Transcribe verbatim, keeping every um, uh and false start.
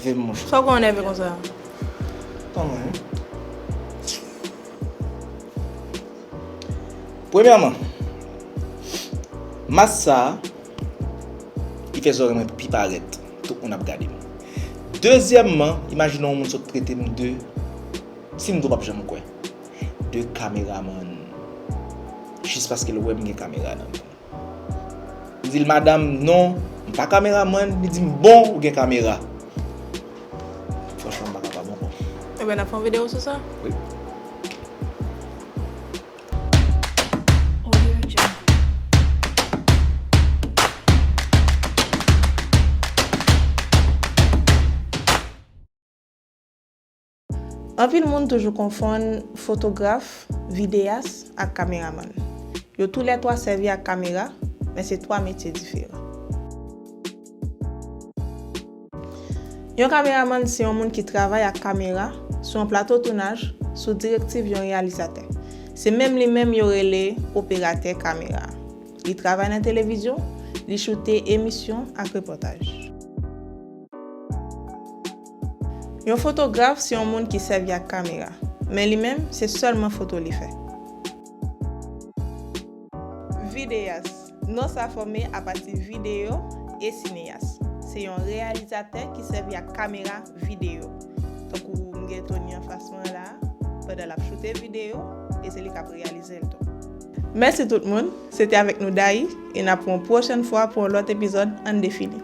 Sa w konn nève konsa? Premyèman, mas sa a, li fè zòrèy mwen pi parèt. Tout moun ap gade m. Dezyèmman, imajine yon moun sot trete m de, si m di w p ap janm kwè, de kameramann. Jis paske l wè m gen kamera nan men m. M di l, "Madanm, non, m pa kameramann." Li di m, "Bon, ou gen kamera." Franchman, m pa kapab ankò. Ebyen, n ap fè yon videyo sou sa? Wi. Anpil moun toujou konfonn fotograf, videyas ak kameramann. Yo toulètwa sèvi ak kamera, men se twa metye diferan. Yon kameramann se yon moun ki travay ak kamera sou yon plato tounaj sou direktiv yon reyalizatè. Se menm li menm yo rele operatè kamera. Li travay nan televizyon, li choute emisyon ak repòtaj. Yon fotograf se yon moun ki sèvi ak kamera, men li menm se sèlman foto li fè. Videyas, non sa fòme apati videyo e sineyas. Se yon reyalizatè ki sèvi ak kamera videyo. Tankou m gen Tony anfas mwen la, pandan l ap choute videyo, e se li k ap reyalize l tou. Mèsi tout moun, se te avèk nou Dayi, e n ap wè yon pwochèn fwa pou yon lòt epizòd Ann Defini.